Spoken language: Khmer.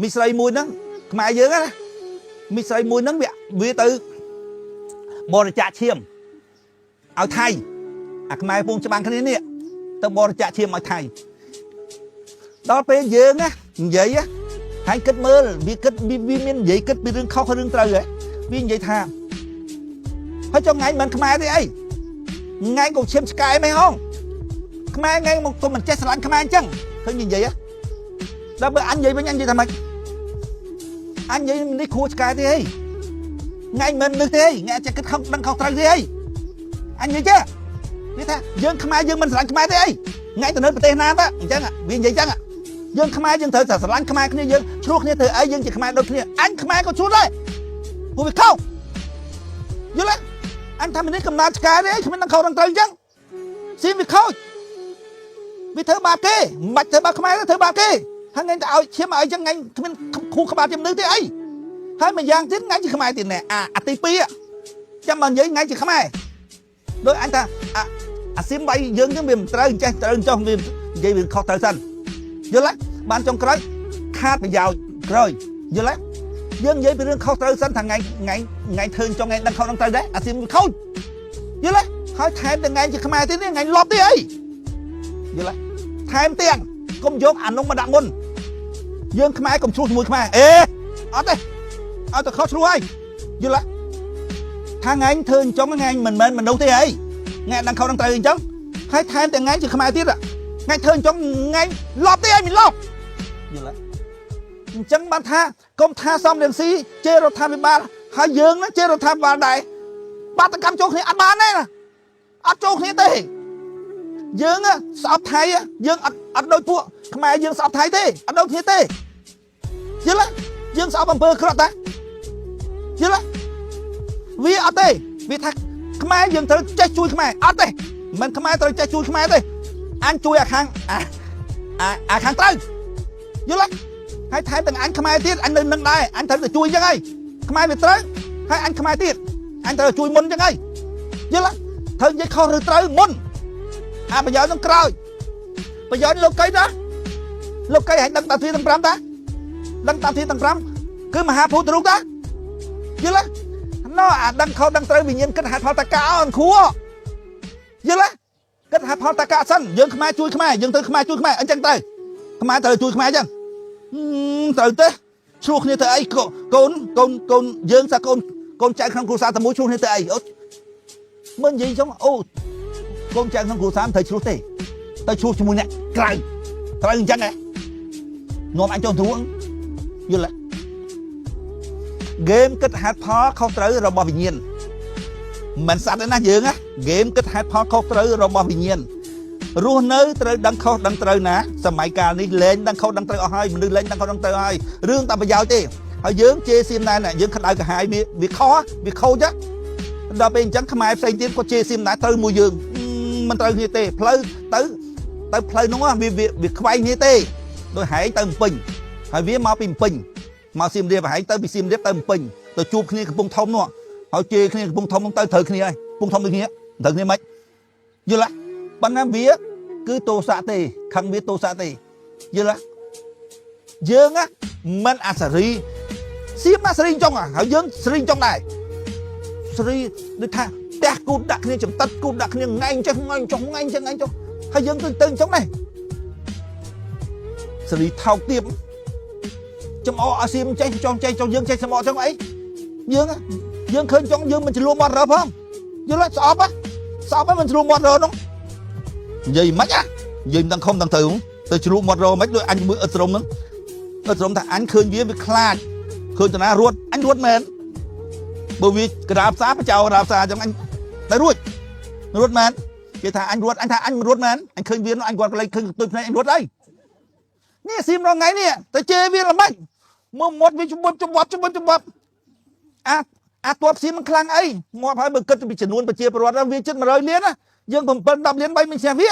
មីស្រីមួយហ្នឹងខ្មែរយើងណាមីស្រីមួយហ្នឹងវាវាទៅបរិច្ចាគឈាមឲ្យថៃអាខ្មែរពងច្បាំងគ្នានេះទៅបរិច្ចាគឈាមឲ្យថៃដល់ពេលយើងណានិយាយណាហើយគិតមើលវាគិតវាវាមាននិយាយគិតពីរឿងខុសរឿងត្រូវហ៎វានិយាយថាហើយចុងថ្ងៃមិនខ្មែរទេអីថ្ងៃក៏ឈាមឆ្កែមិនហងខ្មែរថ្ងៃមកក៏មិនចេះស្រឡាញ់ខ្មែរអញ្ចឹងឃើញនិយាយហ៎ដល់បើអញនិយាយវិញអញនិយាយថាម៉េចអញនិយាយនេះខួរឆ្កែទេអីថ្ងៃមិននឹកទេអីថ្ងៃចេះគិតខុសដឹងខុសត្រូវទេអីអញនិយាយចេះវាថាយើងខ្មែរយើងមិនស្រឡាញ់ខ្មែរទេអីថ្ងៃទៅនៅប្រទេសណាទៅអញ្ចឹងវានិយាយអញ្ចឹងយើងខ្មែរយើងត្រូវតែស្រឡាញ់ខ្មែរគ្នាយើងឆ្លោះគ្នាធ្វើអីយើងជាខ្មែរដូចគ្នាអញខ្មែរក៏ឆ្លោះដែរព្រោះវាខុសយល់ទេអញថានេះកំណត់ឆ្កែទេគ្មានដឹងខុសដឹងត្រូវអញ្ចឹងស៊ីវាខូចវាធ្វើបាបគេមិនបាច់ធ្វើបាបខ្មែរទេធ្វើបាបគេហើយថ្ងៃទៅឲ្យឈាមឲ្យអញ្ចឹងថ្ងៃគ្មានខួរក្បាលជាមនុស្សទេអីហើយមួយយ៉ាងទៀតថ្ងៃជាខ្មែរទៀតណែអាអាទី2ចាំបើនិយាយថ្ងៃជាខ្មែរដោយអញថាអាអាស៊ីមវាយយើងចឹងវាមិនត្រូវចេះត្រូវចុះវានិយាយវាខុសត្រូវសិនយល់ទេបានចុងក្រោយខាតប្រយោជន៍ក្រោយយល់ទេយើងនិយាយពីរឿងខុសត្រូវសិនថាថ្ងៃថ្ងៃថ្ងៃធ្វើចុងថ្ងៃដឹងខុសដឹងត្រូវដែរអាស៊ីមវាខូចយល់ទេហើយថែមទាំងថ្ងៃជាខ្មែរទៀតនេះថ្ងៃលប់ទៀតអីយល់ទេថែមទាំងកុំយកអានោះមកដាក់មុនយើងខ្មែរកុំឆ្លោះជាមួយខ្មែរអេអត់ទេឲ្យតែខុសឆ្លោះហើយយល់ទេថាថ្ងៃធ្វើអញ្ចឹងថ្ងៃមិនមែនមនុស្សទេអីថ្ងៃដឹងខុសដឹងត្រូវអញ្ចឹងហើយថែមទាំងថ្ងៃជាខ្មែរទៀតថ្ងៃធ្វើអញ្ចឹងថ្ងៃលប់ទេអីមិនលប់យល់ទេអញ្ចឹងបានថាកុំថាសំរងស៊ីជេររដ្ឋាភិបាលហើយយើងណាជេររដ្ឋាភិបាលដែរបាតកម្មចូលគ្នាអត់បានទេណាអត់ចូលគ្នាទេយើងស្អប់ថៃយើងអត់អត់ដូចពួកខ្មែរយើងស្អប់ថៃទេអត់ដូចគ្នាទេយល់ទេយើងស្អប់អំពើក្រក់តាយល់ទេវាអត់ទេវាថាខ្មែរយើងត្រូវចេះជួយខ្មែរអត់ទេមិនខ្មែរត្រូវចេះជួយខ្មែរទេអញជួយអាខាងអាអាអាខាងត្រូវយល់ទេហើយថែមទាំងអញខ្មែរទៀតអញនៅនឹងដែរអញត្រូវតែជួយអញ្ចឹងហើយខ្មែរវាត្រូវហើយអញខ្មែរទៀតអញត្រូវជួយមុនអញ្ចឹងហើយយល់ទេត្រូវនិយាយខុសឬត្រូវមុនអាប្រយោជន៍នឹងក្រោយប្រយោជន៍លោកកៃតាលោកកៃឲ្យដឹងតាទ្វាទាំង5តាដឹងតាទ្វាទាំង5គឺមហាភូតរូបតាយល់ទេណោអាដឹងខុសដឹងត្រូវវិញ្ញាណគិតហេតុផលតកៈអនខួរយល់ទេគិតហេតុផលតកៈសិនយើងខ្មែរជួយខ្មែរយើងត្រូវខ្មែរជួយខ្មែរអញ្ចឹងទៅខ្មែរត្រូវជួយខ្មែរអញ្ចឹងត្រូវទេឆ្លោះគ្នាទៅអីកូនកូនកូនយើងសាកូនកូនចៅក្នុងគ្រួសារតែមួយឆ្លោះគ្នាទៅអីអូមើលនិយាយអញ្ចឹងអូកូនចៅក្នុងគ្រួសារមិនត្រូវឆ្លោះទេទៅឆ្លោះជាមួយអ្នកក្រៅត្រូវអញ្ចឹងហ៎នាំអញចុះទ្រួងយល់ទេហ្គេមគិតហេតុផលខុសត្រូវរបស់វិញ្ញាណមិនសត្វទេណាយើងណាហ្គេមគិតហេតុផលខុសត្រូវរបស់វិញ្ញាណរស់នៅត្រូវដឹងខុសដឹងត្រូវណាសម័យកាលនេះលែងដឹងខុសដឹងត្រូវអស់ហើយមនុស្សលែងដឹងខុសដឹងត្រូវហើយរឿងតែប្រយោជន៍ទេហើយយើងជេរសៀមដែរណាយើងក្តៅក្រហាយវាវាខុសវាខូចដល់ពេលអញ្ចឹងខ្មែរផ្សេងទៀតគាត់ជេរសៀមដែរត្រូវមួយយើងមិនត្រូវគ្នាទេផ្លូវទៅទៅផ្លូវនោះវាវាខ្វែងគ្នាទេដោយហែងទៅពេញហើយវាមកពីពេញមកសៀមរាបហែងទៅពីសៀមរាបទៅពេញទៅជួបគ្នាកំពង់ធំនោះហើយជេរគ្នាកំពង់ធំនោះទៅត្រូវគ្នាហើយកំពង់ធំដូចគ្នាត្រូវគ្នាមិនយល់ទេប៉ុន្តែវាគឺទោសៈទេខឹងវាទោសៈទេយល់ទេយើងមិនអាសារីសៀមអាសារីចុងហើយយើងសេរីចុងដែរសេរីដូចថាផ្ទះគូតដាក់គ្នាចំតិតគូតដាក់គ្នាថ្ងៃចេះថ្ងៃចុះថ្ងៃចេះថ្ងៃចុះហើយយើងទៅទៅចុងដែរសេរីថោកទៀបចំអកអាសៀមចេះចង់ចេះចង់យើងចេះចំអកចង់អីយើងយើងឃើញចង់យើងមិនច្លួមាត់រើផងយល់ទេស្អប់ស្អប់ហើយមិនច្លួមាត់រើនោះនិយាយមិនណានិយាយមិនដឹងខំដឹងទៅទៅច្លួមាត់រើមិនដូចអញមួយអ៊ិតស្រុំហ្នឹងអ៊ិតស្រុំថាអញឃើញវាវាខ្លាចឃើញតាណារត់អញរត់មែនបើវាក្រាបផ្សាបចោក្រាបផ្សាអញ្ចឹងអញតែរួចរត់មែនគេថាអញរត់អញថាអញមិនរត់មែនអញឃើញវាអញគាត់កន្លែងឃើញទុយភ្នែកអញរត់អីនេះសៀមរងថ្ងៃនេះទៅជេរវាល្មិចមើលមាត់វាជំបជំបជំបជំបអាអាតបសៀមមិនខ្លាំងអីងាប់ហើយបើគិតពីចំនួនប្រជាពលរដ្ឋវាជិត100លានណាយើង7 10លាន3មិនឈ្នះវា